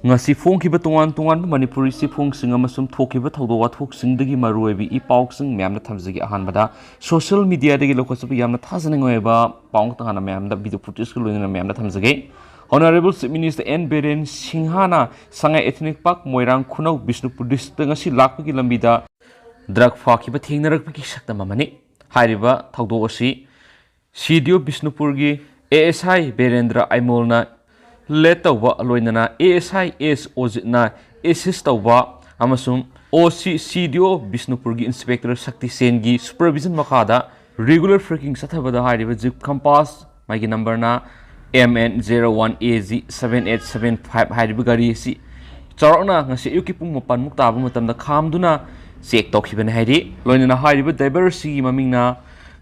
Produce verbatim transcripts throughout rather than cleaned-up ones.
ꯉꯁꯤ ꯐꯣꯡꯈꯤꯕ ꯇꯣꯉꯥꯟ ꯇꯣꯉꯥꯟꯕ ꯃꯅꯤꯄꯨꯔꯤ ꯆꯦꯐꯣꯡꯁꯤꯡ ꯑꯃꯁꯨꯡ ꯊꯣꯛꯈꯤꯕ ꯊꯧꯗꯣꯛ ꯋꯥꯊꯣꯛꯁꯤꯡꯗꯒꯤ ꯃꯔꯨꯑꯣꯏꯕ ꯏ ꯄꯥꯎꯁꯤꯡ ꯃꯌꯥꯝꯗ ꯊꯝꯖꯒꯦ꯫ ꯑꯍꯥꯟꯕꯗ ꯁꯣꯁꯤꯌꯦꯜ ꯃꯤꯗꯤꯌꯥꯗꯒꯤ ꯂꯧꯈꯠꯆꯕ ꯌꯥꯝꯅ ꯊꯥꯖꯅꯤꯡꯉꯥꯏ ꯑꯣꯏꯕ ꯄꯥꯎ ꯉꯥꯛꯇ ꯍꯥꯟꯅ ꯃꯌꯥꯝꯗ ꯚꯤꯗꯤꯑꯣ ꯐꯨꯇꯦꯖꯀ ꯂꯣꯏꯅꯅ ꯃꯌꯥꯝꯗ ꯊꯝꯖꯒꯦ꯫ Honourable Chief Minister N Biren ꯁꯤꯡꯍꯅ ꯁꯉꯥꯏ Ethnic Park, ꯃꯣꯏꯔꯥꯡ ꯈꯨꯅꯧ, ꯕꯤꯁꯅꯨꯄꯨꯔ district ꯉꯁꯤ ꯂꯥꯛꯄꯒꯤ ꯂꯝꯕꯤꯗ ꯗ꯭ꯔꯒ ꯐꯥꯈꯤꯕ ꯊꯦꯡꯅꯔꯛꯄꯒꯤ ꯁꯛꯇꯝ ꯑꯃꯅꯤ꯫ ꯍꯥꯏꯔꯤꯕ ꯊꯧꯗꯣꯛ ꯑꯁꯤ ꯁꯤ ꯗꯤ ꯑꯣ ꯕꯤꯁꯅꯨꯄꯨꯔꯒꯤ ꯑꯦ ꯑꯦꯁ ꯑꯥꯏ ꯕꯤꯔꯦꯟꯗ꯭ꯔ ꯑꯥꯏꯃꯣꯜꯅ ꯂꯦꯗ ꯇꯧꯕ, ꯂꯣꯏꯅꯅ A S I S ꯑꯣꯖꯤꯠꯅ assist ꯇꯧꯕ ꯑꯃꯁꯨꯡ ꯑꯣ ꯁꯤ ꯁꯤ ꯗꯤ ꯑꯣ ꯕꯤꯁꯅꯨꯄꯨꯔꯒꯤ ꯏꯟꯁꯄꯦꯛꯇꯔ ꯁꯛꯇꯤ ꯁꯦꯟꯒꯤ ꯁꯨꯄꯔꯚꯤꯖꯟ ꯃꯈꯥꯗ ꯔꯤꯒꯨꯂꯔ ꯐ꯭ꯔꯦꯀꯤꯡ ꯆꯠꯊꯕꯗ ꯍꯥꯏꯔꯤꯕ ꯖꯤꯞ ꯀꯝꯄꯥꯁ, ꯃꯥꯒꯤ ꯅꯝꯕꯔꯅ M N zero one A G seven eight seven five ꯍꯥꯏꯔꯤꯕ ꯒꯥꯔꯤ ꯑꯁꯤ ꯆꯥꯎꯔꯥꯛꯅ ꯉꯁꯤ ꯑꯌꯨꯛꯀꯤ ꯄꯨꯡ ꯃꯥꯄꯟꯃꯨꯛ ꯇꯥꯕ ꯃꯇꯝꯗ ꯈꯥꯝꯗꯨꯅ ꯆꯦꯛ ꯇꯧꯈꯤꯕꯅꯤ ꯍꯥꯏꯔꯤ꯫ ꯂꯣꯏꯅꯅ ꯍꯥꯏꯔꯤꯕ ꯗ꯭ꯔꯥꯏꯚꯔ ꯑꯁꯤꯒꯤ ꯃꯃꯤꯡꯅ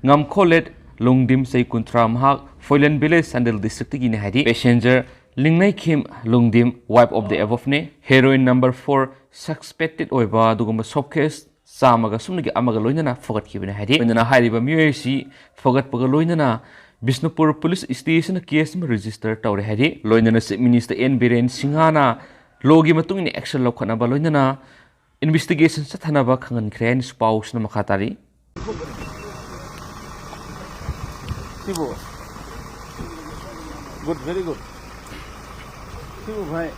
ꯉꯝꯈꯣꯂꯦꯠ ꯂꯣꯡꯗꯤꯝ, ꯆꯍꯤ ꯀꯨꯟꯊ꯭ꯔꯥ, ꯃꯍꯥꯛ ꯐꯣꯏꯂꯦꯟ ꯚꯤꯂꯦꯖ, ꯆꯥꯟꯗꯦꯜ district ꯇꯒꯤꯅꯤ ꯍꯥꯏꯔꯤ꯫ ꯄꯦꯁꯦꯟꯖꯔ ꯂꯤꯡꯅꯩꯈꯤꯝ Longdim, wife of the above ꯅꯤ꯫ Heroin number four suspected ꯑꯣꯏꯕ ꯑꯗꯨꯒꯨꯝꯕ soap case ꯆꯥꯝꯃꯒ ꯁꯨꯞꯅꯒꯤ ꯑꯃꯒ ꯂꯣꯏꯅꯅ ꯐꯒꯠꯈꯤꯕꯅꯤ ꯍꯥꯏꯔꯤ꯫ ꯂꯣꯏꯅꯅ ꯍꯥꯏꯔꯤꯕ ꯃꯤꯑꯣꯏ ꯑꯁꯤ ꯐꯒꯠꯄꯒ ꯂꯣꯏꯅꯅ ꯕꯤꯁꯅꯨꯄꯨꯔ ꯄꯨꯂꯤꯁ ꯁ꯭ꯇꯦꯁꯟꯗ ꯀꯦꯁ ꯑꯃ ꯔꯦꯖꯤꯁꯇꯔ ꯇꯧꯔꯦ ꯍꯥꯏꯔꯤ꯫ ꯂꯣꯏꯅꯅ ꯆꯤꯐ ꯃꯤꯅꯤꯁꯇꯔ ꯑꯦꯟ ꯕꯤꯔꯦꯟ ꯁꯤꯡꯍꯅ ꯂꯣꯒꯤ ꯃꯇꯨꯡ ꯏꯟꯅ ꯑꯦꯛꯁꯟ ꯂꯧꯈꯠꯅꯕ ꯂꯣꯏꯅꯅ ꯏꯟꯚꯦꯁꯇꯤꯒꯦꯁꯟ ꯆꯠꯊꯅꯕ ꯈꯪꯍꯟꯈ꯭ꯔꯦ ꯍꯥꯏꯅꯁꯨ ꯄꯥꯎꯁꯤꯅ ꯃꯈꯥ ꯇꯥꯔꯤ꯫ ꯁꯤꯕꯨ? Good, very good. ꯁꯤꯕꯨ ꯚꯥꯏ?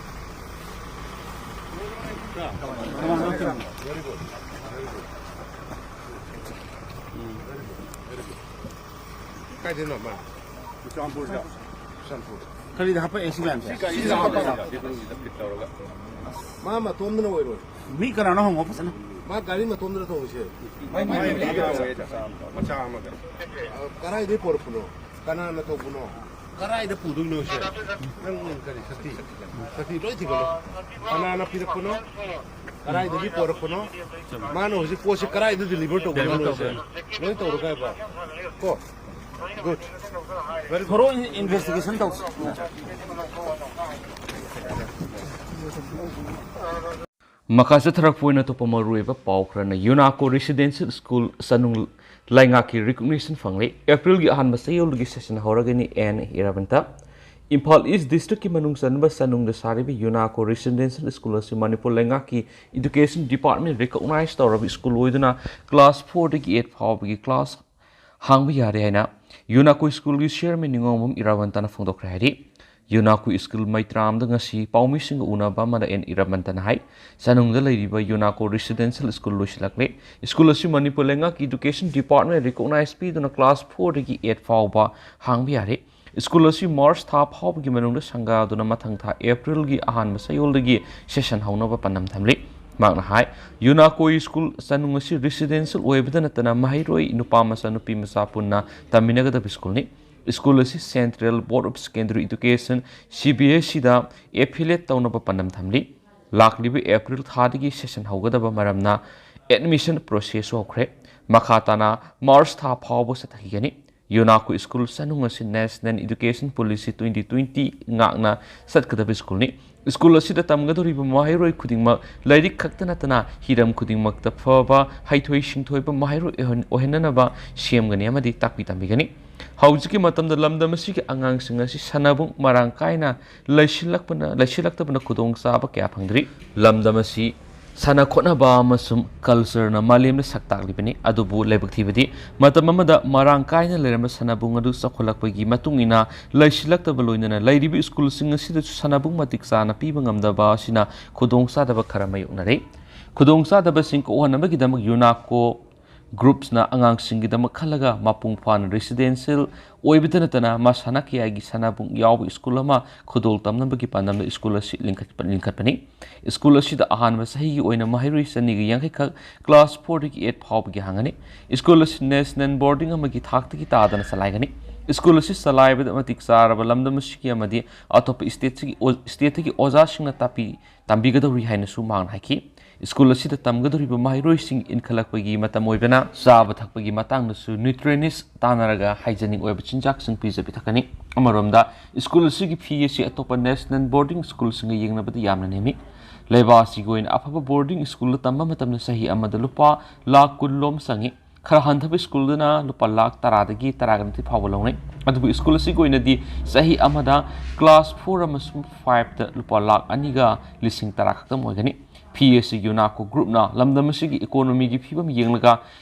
ꯀꯅꯥꯅꯣ ꯁꯤꯕꯨ? ꯀꯥꯏꯗꯩꯅꯣ ꯃꯥ? ꯆꯨꯔꯆꯥꯟꯄꯨꯔꯗ꯫ ꯆꯨꯔꯆꯥꯟꯄꯨꯔ꯫ ꯀꯔꯤꯗ ꯍꯥꯞꯄꯛꯑꯦ ꯁꯤ ꯃꯌꯥꯝꯁꯦ? ꯁꯤ ꯒꯥꯔꯤꯗ ꯍꯥꯞꯄꯛꯑꯦ꯫ ꯃꯥ ꯃꯇꯣꯝꯗꯅ ꯑꯣꯏꯔꯣꯏ꯫ ꯃꯤ ꯀꯅꯥꯅꯣ ꯍꯪꯉꯣ ꯐꯖꯅ꯫ ꯃꯥ ꯒꯥꯔꯤ ꯃꯇꯣꯝꯗꯅ ꯇꯣꯡꯉꯤꯁꯦ꯫ ꯃꯥꯏ ꯃꯥꯏ ꯃꯥꯏ ꯃꯥꯏ ꯃꯆꯥ ꯑꯃꯒ꯫ ꯀꯗꯥꯏꯗꯩ ꯄꯣꯔꯛꯄꯅꯣ? ꯀꯅꯥꯅ ꯇꯧꯕꯅꯣ? ꯀꯗꯥꯏꯗ ꯄꯨꯗꯣꯏꯅꯣ ꯁꯦ? ꯅꯪ, ꯅꯪ ꯀꯔꯤ ꯁꯛꯇꯤ? ꯁꯛꯇꯤ ꯂꯣꯏ ꯊꯤꯒꯠꯂꯣ꯫ ꯀꯅꯥꯅ ꯄꯤꯔꯛꯄꯅꯣ? ꯀꯗꯥꯏꯗꯒꯤ ꯄꯣꯔꯛꯄꯅꯣ? ꯃꯥꯅ ꯍꯧꯖꯤꯛ ꯄꯣꯠꯁꯦ ꯀꯗꯥꯏꯗ deliver ꯇꯧꯕꯅꯣ ꯂꯣꯏꯁꯦ? ꯂꯣꯏ ꯇꯧꯔꯒ ꯍꯥꯏꯕ꯫ ꯀꯣ? Good. Very good. Thorough investigation ꯇꯧꯁꯤ꯫ ꯃꯈꯥ ꯆꯠꯊꯔꯛꯄ ꯑꯣꯏꯅ ꯑꯇꯣꯞꯄ ꯃꯔꯨꯑꯣꯏꯕ ꯄꯥꯎ ꯈꯔꯅ ꯌꯨꯅꯥꯀꯣ Residential School ꯆꯅꯨꯡ ꯂꯩꯉꯥꯛꯀꯤ recognition ꯐꯪꯂꯦ꯫ ꯑꯦꯄ꯭ꯔꯤꯜꯒꯤ ꯑꯍꯥꯟꯕ ꯆꯌꯣꯜꯒꯤ session ꯍꯧꯔꯒꯅꯤ ꯑꯦꯟ ꯏꯔꯥꯕꯟꯇ꯫ ꯏꯝꯐꯥꯜ ꯏꯁ ꯗꯤꯁꯇ꯭ꯔꯤꯛꯀꯤ ꯃꯅꯨꯡ ꯆꯟꯕ ꯆꯅꯨꯡꯗ ꯁꯥꯔꯤꯕ ꯌꯨꯅꯥꯀꯣ ꯔꯤꯁꯤꯗꯦꯟꯁꯤꯌꯦꯜ ꯁ꯭ꯀꯨꯜ ꯑꯁꯤ ꯃꯅꯤꯄꯨꯔ ꯂꯩꯉꯥꯛꯀꯤ ꯏꯗꯨꯀꯦꯁꯟ ꯗꯤꯄꯥꯔꯠꯃꯦꯟ ꯔꯤꯀꯣꯛꯅꯥꯏꯖ ꯇꯧꯔꯕ ꯁ꯭ꯀꯨꯜ ꯑꯣꯏꯗꯨꯅ ꯀ꯭ꯂꯥꯁ ꯐꯣꯔꯗꯒꯤ ꯑꯦꯠ ꯐꯥꯎꯕꯒꯤ ꯀ꯭ꯂꯥꯁ ꯍꯥꯡꯕ ꯌꯥꯔꯦ ꯍꯥꯏꯅ ꯌꯨꯅꯥꯀꯣ ꯁ꯭ꯀꯨꯜꯒꯤ ꯆꯤꯌꯔꯃꯦꯟ ꯅꯤꯉꯣꯝꯕꯝ ꯏꯔꯥꯕꯟꯇꯅ ꯐꯣꯡꯗꯣꯛꯈ꯭ꯔꯦ ꯍꯥꯏꯔꯤ꯫ ꯌꯨꯅꯥꯀꯣ ꯁ꯭ꯀꯨꯜ ꯃꯩꯇ꯭ꯔꯥꯝꯗ ꯉꯁꯤ ꯄꯥꯎꯃꯤꯁꯤꯡꯒ ꯎꯅꯕ ꯑꯃꯗ ꯑꯦꯟ ꯏꯔꯥꯕꯟꯇꯅ ꯍꯥꯏ, ꯆꯅꯨꯡꯗ ꯂꯩꯔꯤꯕ ꯌꯨꯅꯥꯀꯣ ꯔꯤꯁꯤꯗꯦꯟꯁꯤꯌꯦꯜ ꯁ꯭ꯀꯨꯜ ꯂꯣꯏꯁꯤꯜꯂꯛꯂꯦ꯫ ꯁ꯭ꯀꯨꯜ ꯑꯁꯤ ꯃꯅꯤꯄꯨꯔ ꯂꯩꯉꯥꯛꯀꯤ ꯏꯗꯨꯀꯦꯁꯟ ꯗꯤꯄꯥꯔꯠꯃꯦꯟ ꯔꯤꯀꯣꯛꯅꯥꯏꯖ ꯄꯤꯗꯨꯅ ꯀ꯭ꯂꯥꯁ ꯐꯣꯔꯗꯒꯤ ꯑꯦꯠ ꯐꯥꯎꯕ ꯍꯥꯡꯕ ꯌꯥꯔꯦ꯫ ꯁ꯭ꯀꯨꯜ ꯑꯁꯤ ꯃꯥꯔꯆ ꯊꯥ ꯐꯥꯎꯕꯒꯤ ꯃꯅꯨꯡꯗ ꯁꯪꯒꯥꯗꯨꯅ ꯃꯊꯪ ꯊꯥ ꯑꯦꯄ꯭ꯔꯤꯜꯒꯤ ꯑꯍꯥꯟꯕ ꯆꯌꯣꯜꯗꯒꯤ ꯁꯦꯁꯟ ꯍꯧꯅꯕ ꯄꯥꯟꯗꯝ ꯊꯝꯂꯤ꯫ ꯃꯍꯥꯛꯅ ꯍꯥꯏ, ꯌꯨꯅꯥꯀꯣ ꯁ꯭ꯀꯨꯜ ꯆꯅꯨꯡ ꯑꯁꯤ ꯔꯤꯁꯤꯗꯦꯟꯁꯤꯌꯦꯜ ꯑꯣꯏꯕꯗ ꯅꯠꯇꯅ ꯃꯍꯩꯔꯣꯏ ꯅꯨꯄꯥ ꯃꯆꯥ ꯅꯨꯄꯤ ꯃꯆꯥ ꯄꯨꯟꯅ ꯇꯝꯃꯤꯟꯅꯒꯗꯕ ꯁ꯭ꯀꯨꯜꯅꯤ꯫ ꯁ꯭ꯀꯨꯜ ꯑꯁꯤ central board of secondary education, C B S ꯏꯗ ꯑꯦꯐꯤꯂꯦꯠ ꯇꯧꯅꯕ ꯄꯥꯟꯗꯝ ꯊꯝꯂꯤ꯫ ꯂꯥꯛꯂꯤꯕ ꯑꯦꯄ꯭ꯔꯤꯜ ꯊꯥꯗꯒꯤ ꯁꯦꯁꯟ ꯍꯧꯒꯗꯕ ꯃꯔꯝꯅ ꯑꯦꯗꯃꯤꯁꯟ ꯄ꯭ꯔꯣꯁꯦꯁꯁꯨ ꯍꯧꯈ꯭ꯔꯦ꯫ ꯃꯈꯥ ꯇꯥꯅ ꯃꯥꯔꯆ ꯊꯥ ꯐꯥꯎꯕ ꯆꯠꯊꯈꯤꯒꯅꯤ꯫ ꯌꯨꯅꯥꯀꯣ ꯁ꯭ꯀꯨꯜ ꯆꯅꯨꯡ ꯑꯁꯤ national education policy twenty twenty ꯉꯥꯛꯅ ꯆꯠꯀꯗꯕ ꯁ꯭ꯀꯨꯜꯅꯤ꯫ ꯁ꯭ꯀꯨꯜ ꯑꯁꯤꯗ ꯇꯝꯒꯗꯧꯔꯤꯕ ꯃꯍꯩꯔꯣꯏ ꯈꯨꯗꯤꯡꯃꯛ ꯂꯥꯏꯔꯤꯛ ꯈꯛꯇ ꯅꯠꯇꯅ ꯍꯤꯔꯝ ꯈꯨꯗꯤꯡꯃꯛꯇ ꯐꯕ, ꯍꯩꯊꯣꯏ ꯁꯤꯡꯊꯣꯏꯕ ꯃꯍꯩꯔꯣꯏ ꯑꯣꯏꯍꯟ-, ꯑꯣꯏꯍꯟꯅꯅꯕ ꯁꯦꯝꯒꯅꯤ ꯑꯃꯗꯤ ꯇꯥꯛꯄꯤ ꯇꯝꯕꯤꯒꯅꯤ꯫ ꯍꯧꯖꯤꯛꯀꯤ ꯃꯇꯝꯗ ꯂꯝꯗꯝ ꯑꯁꯤꯒꯤ ꯑꯉꯥꯡꯁꯤꯡ ꯑꯁꯤ ꯁꯥꯟꯅꯕꯨꯡ ꯃꯔꯥꯡ ꯀꯥꯏꯅ ꯂꯩꯁꯤꯜꯂꯛꯄꯅ, ꯂꯩꯁꯤꯜꯂꯛꯇꯕꯅ ꯈꯨꯗꯣꯡꯆꯥꯕ ꯀꯌꯥ ꯐꯪꯗ꯭ꯔꯤ꯫ ꯂꯝꯗꯝ ꯑꯁꯤ ꯁꯥꯟꯅ ꯈꯣꯠꯅꯕ ꯑꯃꯁꯨꯡ ꯀꯜꯆꯔꯅ ꯃꯥꯂꯦꯝꯗ ꯁꯛ ꯇꯥꯛꯂꯤꯕꯅꯤ, ꯑꯗꯨꯕꯨ ꯂꯥꯏꯕꯛ ꯊꯤꯕꯗꯤ ꯃꯇꯝ ꯑꯃꯗ ꯃꯔꯥꯡ ꯀꯥꯏꯅ ꯂꯩꯔꯝꯕ ꯁꯥꯟꯅꯕꯨꯡ ꯑꯗꯨ ꯆꯥꯎꯈꯠꯂꯛꯄꯒꯤ ꯃꯇꯨꯡ ꯏꯟꯅ ꯂꯩꯁꯤꯜꯂꯛꯇꯕ ꯂꯣꯏꯅꯅ ꯂꯩꯔꯤꯕ ꯁ꯭ꯀꯨꯜꯁꯤꯡ ꯑꯁꯤꯗꯁꯨ ꯁꯥꯟꯅꯕꯨꯡ ꯃꯇꯤꯛ ꯆꯥꯅ ꯄꯤꯕ ꯉꯝꯗꯕ ꯑꯁꯤꯅ ꯈꯨꯗꯣꯡꯆꯥꯗꯕ ꯈꯔ ꯃꯥꯌꯣꯛꯅꯔꯦ꯫ ꯈꯨꯗꯣꯡꯆꯥꯗꯕꯁꯤꯡ ꯀꯣꯛꯍꯟꯅꯕꯒꯤꯗꯃꯛ ꯌꯨꯅꯥꯀꯣ ꯒ꯭ꯔꯨꯞꯁꯅ ꯑꯉꯥꯡꯁꯤꯡꯒꯤꯗꯃꯛ ꯈꯜꯂꯒ ꯃꯄꯨꯡ ꯐꯥꯅ ꯔꯤꯁꯤꯗꯦꯟꯁꯤꯌꯦꯜ ꯑꯣꯏꯕꯇ ꯅꯠꯇꯅ ꯃꯁꯥꯟꯅ ꯀꯌꯥꯒꯤ ꯁꯥꯟꯅꯕꯨꯡ ꯌꯥꯎꯕ ꯁ꯭ꯀꯨꯜ ꯑꯃ ꯈꯨꯗꯣꯜ ꯇꯝꯅꯕꯒꯤ ꯄꯥꯟꯗꯝꯗ ꯁ꯭ꯀꯨꯜ ꯑꯁꯤ ꯂꯤꯡꯈꯠꯄ-, ꯂꯤꯡꯈꯠꯄꯅꯤ꯫ ꯁ꯭ꯀꯨꯜ ꯑꯁꯤꯗ ꯑꯍꯥꯟꯕ ꯆꯍꯤꯒꯤ ꯑꯣꯏꯅ ꯃꯍꯩꯔꯣꯏ ꯆꯅꯤꯒ ꯌꯥꯡꯈꯩ ꯈꯛ ꯀ꯭ꯂꯥꯁ ꯐꯣꯔꯗꯒꯤ ꯑꯦꯠ ꯐꯥꯎꯕꯒꯤ ꯍꯥꯡꯒꯅꯤ꯫ ꯁ꯭ꯀꯨꯜ ꯑꯁꯤ ꯅꯦꯁꯅꯦꯜ ꯕꯣꯔꯗꯤꯡ ꯑꯃꯒꯤ ꯊꯥꯛꯇꯒꯤ ꯇꯥꯗꯅ ꯆꯂꯥꯏꯒꯅꯤ꯫ ꯁ꯭ꯀꯨꯜ ꯑꯁꯤ ꯆꯂꯥꯏꯕꯗ ꯃꯇꯤꯛ ꯆꯥꯔꯕ ꯂꯝꯗꯝ ꯑꯁꯤꯒꯤ ꯑꯃꯗꯤ ꯑꯇꯣꯞꯄ ꯁ꯭ꯇꯦꯠꯁꯤꯒꯤ ꯑꯣ-, ꯁ꯭ꯇꯦꯠꯇꯒꯤ ꯑꯣꯖꯥꯁꯤꯡꯅ ꯇꯥꯛꯄꯤ ꯇꯝꯕꯤꯒꯗꯧꯔꯤ ꯍꯥꯏꯅꯁꯨ ꯃꯍꯥꯛꯅ ꯍꯥꯏꯈꯤ꯫ ꯁ꯭ꯀꯨꯜ ꯑꯁꯤꯗ ꯇꯝꯒꯗꯧꯔꯤꯕ ꯃꯍꯩꯔꯣꯏꯁꯤꯡ ꯏꯟꯈꯠꯂꯛꯄꯒꯤ ꯃꯇꯝ ꯑꯣꯏꯕꯅ ꯆꯥꯕ ꯊꯛꯄꯒꯤ ꯃꯇꯥꯡꯗꯁꯨ ꯅ꯭ꯌꯨꯇ꯭ꯔꯤꯅꯤꯁ ꯇꯥꯟꯅꯔꯒ ꯍꯥꯏꯖꯅꯤꯡ ꯑꯣꯏꯕ ꯆꯤꯟꯖꯥꯛꯁꯤꯡ ꯄꯤꯖ ꯄꯤꯊꯛꯀꯅꯤ꯫ ꯑꯃꯔꯣꯝꯗ ꯁ꯭ꯀꯨꯜ ꯑꯁꯤꯒꯤ ꯐꯤ ꯑꯁꯤ ꯑꯇꯣꯞꯄ ꯅꯦꯁꯅꯦꯜ ꯕꯣꯔꯗꯤꯡ ꯁ꯭ꯀꯨꯜꯁꯤꯡꯒ ꯌꯦꯡꯅꯕꯗ ꯌꯥꯝꯅ ꯅꯦꯝꯃꯤ꯫ ꯂꯩꯕꯥꯛ ꯑꯁꯤꯒꯤ ꯑꯣꯏꯅ ꯑꯐꯕ ꯕꯣꯔꯗꯤꯡ ꯁ꯭ꯀꯨꯜꯗ ꯇꯝꯕ ꯃꯇꯝꯗ ꯆꯍꯤ ꯑꯃꯗ ꯂꯨꯄꯥ ꯂꯥꯈ ꯀꯨꯟ ꯂꯣꯝ ꯆꯪꯏ꯫ ꯈꯔ ꯍꯟꯊꯕ ꯁ꯭ꯀꯨꯜꯗꯅ ꯂꯨꯄꯥ ꯂꯥꯈ ꯇꯔꯥꯗꯒꯤ ꯇꯔꯥꯒ ꯅꯤꯊꯣꯏ ꯐꯥꯎꯕ ꯂꯧꯅꯩ꯫ ꯑꯗꯨꯕꯨ ꯁ꯭ꯀꯨꯜ ꯑꯁꯤꯒꯤ ꯑꯣꯏꯅꯗꯤ ꯆꯍꯤ ꯑꯃꯗ ꯀ꯭ꯂꯥꯁ ꯐꯣꯔ ꯑꯃꯁꯨꯡ ꯐꯥꯏꯚꯇ ꯂꯨꯄꯥ ꯂꯥꯈ ꯑꯅꯤꯒ ꯂꯤꯁꯤꯡ ꯇꯔꯥ ꯈꯛꯇꯪ ꯑꯣꯏꯒꯅꯤ꯫ ꯐꯤ ꯑꯁꯤ ꯌꯨꯅꯥꯀꯣ ꯒ꯭ꯔꯨꯞꯅ ꯂꯝꯗꯝ ꯑꯁꯤꯒꯤ ꯏꯀꯣꯅꯣꯃꯤꯒꯤ ꯐꯤꯕꯝ ꯌꯦꯡꯂꯒ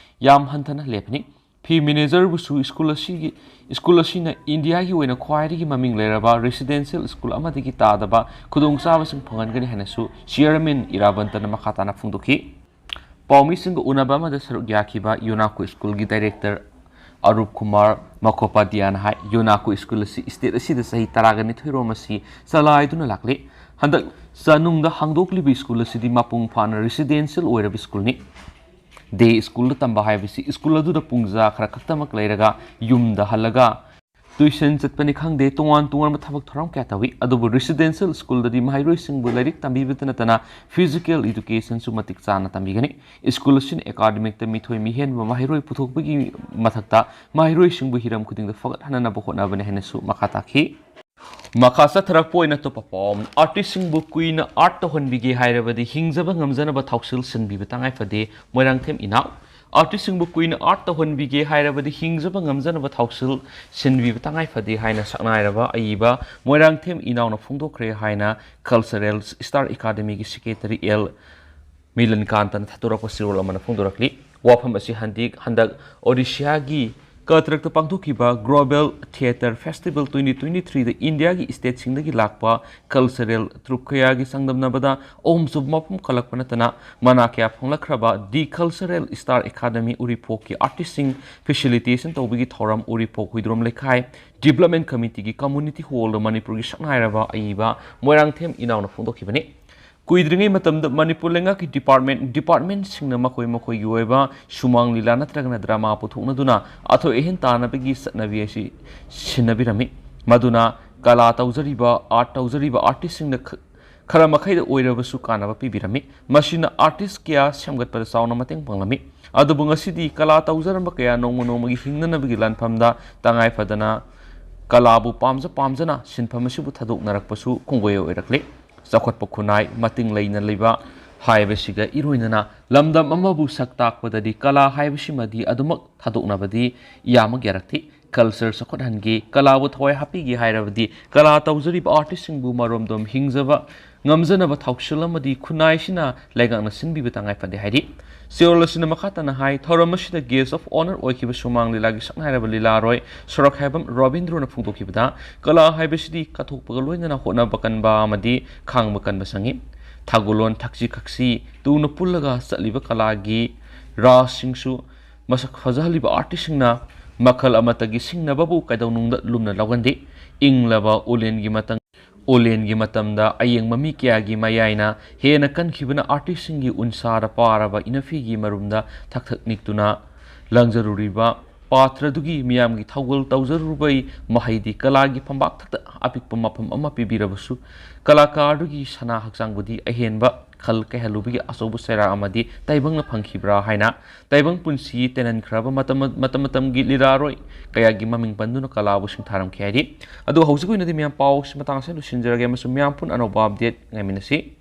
ꯌꯥꯝ ꯍꯟꯊꯅ ꯂꯦꯞꯄꯅꯤ꯫ ꯐꯤ ꯃꯦꯅꯦꯖꯔꯕꯨꯁꯨ ꯁ꯭ꯀꯨꯜ ꯑꯁꯤꯒꯤ, ꯁ꯭ꯀꯨꯜ ꯑꯁꯤꯅ ꯏꯟꯗꯤꯌꯥꯒꯤ ꯑꯣꯏꯅ ꯈ꯭ꯋꯥꯏꯗꯒꯤ ꯃꯃꯤꯡ ꯂꯩꯔꯕ ꯔꯦꯁꯤꯗꯦꯟꯁꯤꯌꯦꯜ ꯁ꯭ꯀꯨꯜ ꯑꯃꯗꯒꯤ ꯇꯥꯗꯕ ꯈꯨꯗꯣꯡꯆꯥꯕꯁꯤꯡ ꯐꯪꯍꯟꯒꯅꯤ ꯍꯥꯏꯅꯁꯨ ꯆꯤꯌꯔꯃꯦꯟ ꯏꯔꯥꯕꯟꯇꯅ ꯃꯈꯥ ꯇꯥꯅ ꯐꯣꯡꯗꯣꯛꯈꯤ꯫ ꯄꯥꯎꯃꯤꯁꯤꯡꯒ ꯎꯅꯕ ꯑꯃꯗ ꯁꯔꯨꯛ ꯌꯥꯈꯤꯕ ꯌꯨꯅꯥꯀꯣ ꯁ꯭ꯀꯨꯜꯒꯤ ꯗꯥꯏꯔꯦꯛꯇꯔ ꯑꯔꯨꯞ ꯀꯨꯃꯥꯔ ꯃꯈꯣꯄꯥꯙ꯭ꯌꯥꯅ ꯍꯥꯏ, ꯌꯨꯅꯥꯀꯣ ꯁ꯭ꯀꯨꯜ ꯑꯁꯤ ꯁ꯭ꯇꯦꯠ ꯑꯁꯤꯗ ꯆꯍꯤ ꯇꯔꯥꯒ ꯅꯤꯊꯣꯏꯔꯣꯝ ꯑꯁꯤ ꯆꯂꯥꯏꯗꯨꯅ ꯂꯥꯛꯂꯤ꯫ ꯍꯟꯗꯛ ꯆꯅꯨꯡꯗ ꯍꯥꯡꯗꯣꯛꯂꯤꯕ ꯁ꯭ꯀꯨꯜ ꯑꯁꯤꯗꯤ ꯃꯄꯨꯡ ꯐꯥꯅ ꯔꯦꯁꯤꯗꯦꯟꯁꯤꯌꯦꯜ ꯑꯣꯏꯔꯕ ꯁ꯭ꯀꯨꯜꯅꯤ꯫ ꯗꯦ ꯁ꯭ꯀꯨꯜꯗ ꯇꯝꯕ ꯍꯥꯏꯕꯁꯤ ꯁ꯭ꯀꯨꯜ ꯑꯗꯨꯗ ꯄꯨꯡꯖꯥ ꯈꯔ ꯈꯛꯇꯃꯛ ꯂꯩꯔꯒ ꯌꯨꯝꯗ ꯍꯜꯂꯒ ꯇ꯭ꯌꯨꯁꯟ ꯆꯠꯄꯅꯤ ꯈꯪꯗꯦ, ꯇꯣꯉꯥꯟ ꯇꯣꯉꯥꯟꯕ ꯊꯕꯛ ꯊꯧꯔꯝ ꯀꯌꯥ ꯇꯧꯏ꯫ ꯑꯗꯨꯕꯨ ꯔꯦꯁꯤꯗꯦꯟꯁꯤꯌꯦꯜ ꯁ꯭ꯀꯨꯜꯗꯗꯤ ꯃꯍꯩꯔꯣꯏꯁꯤꯡꯕꯨ ꯂꯥꯏꯔꯤꯛ ꯇꯝꯕꯤꯕꯇ ꯅꯠꯇꯅ ꯐꯤꯖꯤꯀꯦꯜ ꯏꯗꯨꯀꯦꯁꯟꯁꯨ ꯃꯇꯤꯛ ꯆꯥꯅ ꯇꯝꯕꯤꯒꯅꯤ꯫ ꯁ꯭ꯀꯨꯜ ꯑꯁꯤꯅ ꯑꯦꯀꯥꯗꯃꯤꯛꯇ ꯃꯤꯊꯣꯏ ꯃꯤꯍꯦꯟꯕ ꯃꯍꯩꯔꯣꯏ ꯄꯨꯊꯣꯛꯄꯒꯤ ꯃꯊꯛꯇ ꯃꯍꯩꯔꯣꯏꯁꯤꯡꯕꯨ ꯍꯤꯔꯝ ꯈꯨꯗꯤꯡꯗ ꯐꯒꯠꯍꯟꯅꯕ ꯍꯣꯠꯅꯕꯅꯤ ꯍꯥꯏꯅꯁꯨ ꯃꯈꯥ ꯇꯥꯈꯤ꯫ ꯃꯈꯥ ꯆꯠꯊꯔꯛꯄ ꯑꯣꯏꯅ ꯑꯇꯣꯞꯄ ꯄꯥꯎ ꯑꯃꯅ, ꯑꯥꯔꯇꯤꯁꯁꯤꯡꯕꯨ ꯀꯨꯏꯅ ꯑꯥꯔꯠ ꯇꯧꯍꯟꯕꯤꯒꯦ ꯍꯥꯏꯔꯕꯗꯤ ꯍꯤꯡꯖꯕ ꯉꯝꯖꯅꯕ ꯊꯧꯁꯤꯜ ꯁꯤꯟꯕꯤꯕ ꯇꯉꯥꯏ ꯐꯗꯦ, ꯃꯣꯏꯔꯥꯡꯊꯦꯝ ꯏꯅꯥꯎ꯫ ꯑꯥꯔꯇꯤꯁꯁꯤꯡꯕꯨ ꯀꯨꯏꯅ ꯑꯥꯔꯠ ꯇꯧꯍꯟꯕꯤꯒꯦ ꯍꯥꯏꯔꯕꯗꯤ ꯍꯤꯡꯖꯕ ꯉꯝꯖꯅꯕ ꯊꯧꯁꯤꯜ ꯁꯤꯟꯕꯤꯕ ꯇꯉꯥꯏ ꯐꯗꯦ ꯍꯥꯏꯅ ꯁꯛꯅꯥꯏꯔꯕ ꯑꯏꯕ ꯃꯣꯏꯔꯥꯡꯊꯦꯝ ꯏꯅꯥꯎꯅ ꯐꯣꯡꯗꯣꯛꯈ꯭ꯔꯦ ꯍꯥꯏꯅ ꯀꯜꯆꯔꯦꯜ ꯁ꯭ꯇꯥꯔ ꯑꯦꯀꯥꯗꯃꯤꯒꯤ ꯁꯦꯀ꯭ꯔꯦꯇꯔꯤ ꯑꯦꯜ ꯃꯤꯂꯟꯀꯥꯟꯇꯅ ꯊꯥꯗꯣꯔꯛꯄ ꯆꯦꯔꯣꯜ ꯑꯃꯅ ꯐꯣꯡꯗꯣꯔꯛꯂꯤ꯫ ꯋꯥꯐꯝ ꯑꯁꯤ ꯍꯟꯗꯤꯛ ꯍꯟꯗꯛ ꯑꯣꯗꯤꯁꯥꯒꯤ ꯀꯇ꯭ꯔꯛꯇ ꯄꯥꯡꯊꯣꯛꯈꯤꯕ global theatre festival twenty twenty ꯊ꯭ꯔꯤꯗ ꯏꯟꯗꯤꯌꯥꯒꯤ ꯁ꯭ꯇꯦꯠꯁꯤꯡꯗꯒꯤ ꯂꯥꯛꯄ ꯀꯜꯆꯔꯦꯜ ꯇ꯭ꯔꯨꯞ ꯀꯌꯥꯒꯤ ꯆꯥꯡꯗꯝꯅꯕꯗ ꯑꯍꯨꯝꯁꯨꯕ ꯃꯐꯝ ꯈꯜꯂꯛꯄ ꯅꯠꯇꯅ ꯃꯅꯥ ꯀꯌꯥ ꯐꯪꯂꯛꯈ꯭ꯔꯕ ꯗꯤ ꯀꯜꯆꯔꯦꯜ ꯁ꯭ꯇꯥꯔ ꯑꯦꯀꯥꯗꯃꯤ ꯎꯔꯤꯄꯣꯛꯀꯤ ꯑꯥꯔꯇꯤꯁꯁꯤꯡ ꯐꯦꯁꯤꯂꯤꯇꯦꯁꯟ ꯇꯧꯕꯒꯤ ꯊꯧꯔꯝ ꯎꯔꯤꯄꯣꯛ ꯍꯨꯏꯗ꯭ꯔꯣꯝ ꯂꯩꯀꯥꯏ ꯗꯤꯕ꯭ꯂꯞꯃꯦꯟ ꯀꯃꯤꯇꯤꯒꯤ ꯀꯝꯃ꯭ꯌꯨꯅꯤꯇꯤ ꯍꯣꯜꯗ ꯃꯅꯤꯄꯨꯔꯒꯤ ꯁꯛꯅꯥꯏꯔꯕ ꯑꯏꯕ ꯃꯣꯏꯔꯥꯡꯊꯦꯝ ꯏꯅꯥꯎꯅ ꯐꯣꯡꯗꯣꯛꯈꯤꯕꯅꯤ꯫ ꯀꯨꯏꯗ꯭ꯔꯤꯉꯩ ꯃꯇꯝꯗ ꯃꯅꯤꯄꯨꯔ ꯂꯩꯉꯥꯛꯀꯤ ꯗꯤꯄꯥꯔꯠꯃꯦꯟ, ꯗꯤꯄꯥꯔꯠꯃꯦꯟꯁꯤꯡꯅ ꯃꯈꯣꯏ ꯃꯈꯣꯏꯒꯤ ꯑꯣꯏꯕ ꯁꯨꯃꯥꯡ ꯂꯤꯂꯥ ꯅꯠꯇ꯭ꯔꯒꯅ ꯗ꯭ꯔꯃꯥ ꯄꯨꯊꯣꯛꯅꯗꯨꯅ ꯑꯊꯣꯏ ꯑꯍꯦꯟ ꯇꯥꯟꯅꯕꯒꯤ ꯆꯠꯅꯕꯤ ꯑꯁꯤ ꯁꯤꯟꯅꯕꯤꯔꯝꯃꯤ꯫ ꯃꯗꯨꯅ ꯀꯂꯥ ꯇꯧꯖꯔꯤꯕ, ꯑꯥꯔꯠ ꯇꯧꯖꯔꯤꯕ ꯑꯥꯔꯇꯤꯁꯁꯤꯡꯗ ꯈ-, ꯈꯔ ꯃꯈꯩꯗ ꯑꯣꯏꯔꯕꯁꯨ ꯀꯥꯟꯅꯕ ꯄꯤꯕꯤꯔꯝꯃꯤ꯫ ꯃꯁꯤꯅ ꯑꯥꯔꯇꯤꯁ ꯀꯌꯥ ꯁꯦꯝꯒꯠꯄꯗ ꯆꯥꯎꯅ ꯃꯇꯦꯡ ꯄꯥꯡꯂꯝꯃꯤ꯫ ꯑꯗꯨꯕꯨ ꯉꯁꯤꯗꯤ ꯀꯂꯥ ꯇꯧꯖꯔꯝꯕ ꯀꯌꯥ ꯅꯣꯡꯃ ꯅꯣꯡꯃꯒꯤ ꯍꯤꯡꯅꯅꯕꯒꯤ ꯂꯥꯟꯐꯝꯗ ꯇꯉꯥꯏ ꯐꯗꯅ ꯀꯂꯥꯕꯨ ꯄꯥꯝꯖ ꯄꯥꯝꯖꯅ ꯁꯤꯟꯐꯝ ꯑꯁꯤꯕꯨ ꯊꯥꯗꯣꯛꯅꯔꯛꯄꯁꯨ ꯈꯣꯡꯒꯣꯏ ꯑꯣꯏꯔꯛꯂꯤ꯫ ꯆꯥꯎꯈꯠꯄ ꯈꯨꯟꯅꯥꯏ, ꯃꯇꯤꯡ ꯂꯩꯅ ꯂꯩꯕ ꯍꯥꯏꯕꯁꯤꯒ ꯏꯔꯣꯏꯅꯅ ꯂꯝꯗꯝ ꯑꯃꯕꯨ ꯁꯛ ꯇꯥꯛꯄꯗꯗꯤ ꯀꯂꯥ ꯍꯥꯏꯕꯁꯤꯃꯗꯤ ꯑꯗꯨꯃꯛ ꯊꯥꯗꯣꯛꯅꯕꯗꯤ ꯏꯌꯥꯃꯛ ꯌꯥꯔꯛꯇꯦ꯫ Culture ꯆꯥꯎꯈꯠꯍꯟꯒꯦ, ꯀꯂꯥꯕꯨ ꯊꯋꯥꯏ ꯍꯥꯞꯄꯤꯒꯦ ꯍꯥꯏꯔꯕꯗꯤ ꯀꯂꯥ ꯇꯧꯖꯔꯤꯕ artistꯁꯤꯡꯕꯨ ꯃꯔꯣꯝꯗꯣꯝ ꯍꯤꯡꯖꯕ ꯉꯝꯖꯅꯕ ꯊꯧꯁꯤꯜ ꯑꯃꯗꯤ ꯈꯨꯟꯅꯥꯏꯁꯤꯅ ꯂꯩꯉꯥꯛꯅ ꯁꯤꯟꯕꯤꯕ ꯇꯉꯥꯏ ꯐꯗꯦ ꯍꯥꯏꯔꯤ꯫ ꯆꯦꯔꯣꯜ ꯑꯁꯤꯅ ꯃꯈꯥ ꯇꯥꯅ ꯍꯥꯏ, ꯊꯧꯔꯝ ꯑꯁꯤꯗ guest of honour ꯑꯣꯏꯈꯤꯕ ꯁꯨꯃꯥꯡ ꯂꯤꯂꯥꯒꯤ ꯁꯛꯅꯥꯏꯔꯕ ꯂꯤꯂꯥꯔꯣꯏ ꯁꯣꯔꯣꯛꯈꯥꯏꯕꯝ ꯔꯣꯕꯤꯟꯗ꯭ꯔꯣꯅ ꯐꯣꯡꯗꯣꯛꯈꯤꯕꯗ, ꯀꯂꯥ ꯍꯥꯏꯕꯁꯤꯗꯤ ꯀꯠꯊꯣꯛꯄꯒ ꯂꯣꯏꯅꯅ ꯍꯣꯠꯅꯕ ꯀꯟꯕ ꯑꯃꯗꯤ ꯈꯥꯡꯕ ꯀꯟꯕ ꯆꯪꯏ꯫ ꯊꯥꯒꯨꯂꯣꯟ, ꯊꯛꯁꯤ ꯈꯛꯁꯤ ꯇꯨꯅ ꯄꯨꯜꯂꯒ ꯆꯠꯂꯤꯕ ꯀꯂꯥꯒꯤ ꯔꯥꯁꯁꯤꯡꯁꯨ ꯃꯁꯛ ꯐꯖꯍꯜꯂꯤꯕ artistꯁꯤꯡꯅ ꯃꯈꯜ ꯑꯃꯠꯇꯒꯤ ꯁꯤꯡꯅꯕꯕꯨ ꯀꯩꯗꯧꯅꯨꯡꯗ ꯂꯨꯝꯅ ꯂꯧꯒꯟꯗꯦ꯫ ꯏꯪꯂꯕ ꯑꯣꯂꯦꯟꯒꯤ ꯃꯇꯝ, ꯑꯣꯂꯦꯟꯒꯤ ꯃꯇꯝꯗ ꯑꯌꯦꯡꯕ ꯃꯤ ꯀꯌꯥꯒꯤ ꯃꯌꯥꯏꯅ ꯍꯦꯟꯅ ꯀꯟꯈꯤꯕꯅ artistꯁꯤꯡꯒꯤ ꯎꯟꯁꯥꯗ ꯄꯥꯔꯕ ꯏꯅꯐꯤꯒꯤ ꯃꯔꯨꯝꯗ ꯊꯛ ꯊꯛ ꯅꯤꯛꯇꯨꯅ ꯂꯪꯖꯔꯨꯔꯤꯕ ꯄꯥꯇ꯭ꯔꯗꯨꯒꯤ ꯃꯤꯌꯥꯝꯒꯤ ꯊꯧꯒꯜ ꯇꯧꯖꯔꯨꯕꯩ ꯃꯍꯩꯗꯤ ꯀꯂꯥꯒꯤ ꯐꯝꯕꯥꯛ ꯊꯛꯇ ꯑꯄꯤꯛꯄ ꯃꯐꯝ ꯑꯃ ꯄꯤꯕꯤꯔꯕꯁꯨ, ꯀꯂꯥꯀꯥꯔꯗꯨꯒꯤ ꯁꯅꯥ ꯍꯛꯆꯥꯡꯕꯨꯗꯤ ꯑꯍꯦꯟꯕ ꯈꯜ ꯀꯥꯏꯍꯜꯂꯨꯕꯒꯤ ꯑꯆꯧꯕ ꯆꯩꯔꯥꯛ ꯑꯃꯗꯤ ꯇꯥꯏꯕꯪꯅ ꯐꯪꯈꯤꯕ꯭ꯔꯥ ꯍꯥꯏꯅ ꯇꯥꯏꯕꯪ ꯄꯨꯟꯁꯤ ꯇꯦꯟꯍꯟꯈ꯭ꯔꯕ ꯃꯇꯝ, ꯃꯇꯝ ꯃꯇꯝꯒꯤ ꯂꯤꯂꯥꯔꯣꯏ ꯀꯌꯥꯒꯤ ꯃꯃꯤꯡ ꯄꯟꯗꯨꯅ ꯀꯂꯥꯕꯨ ꯁꯤꯡꯊꯥꯔꯝꯈꯤ ꯍꯥꯏꯔꯤ꯫ ꯑꯗꯨ ꯍꯧꯖꯤꯛ ꯑꯣꯏꯅꯗꯤ ꯃꯌꯥꯝ ꯄꯥꯎꯁꯤ ꯃꯇꯥꯡ ꯑꯁꯤꯗ ꯂꯣꯏꯁꯤꯟꯖꯔꯒꯦ ꯑꯃꯁꯨꯡ ꯃꯌꯥꯝ ꯄꯨꯟꯅ ꯑꯅꯧꯕ update ꯉꯥꯏꯃꯤꯟꯅꯁꯤ꯫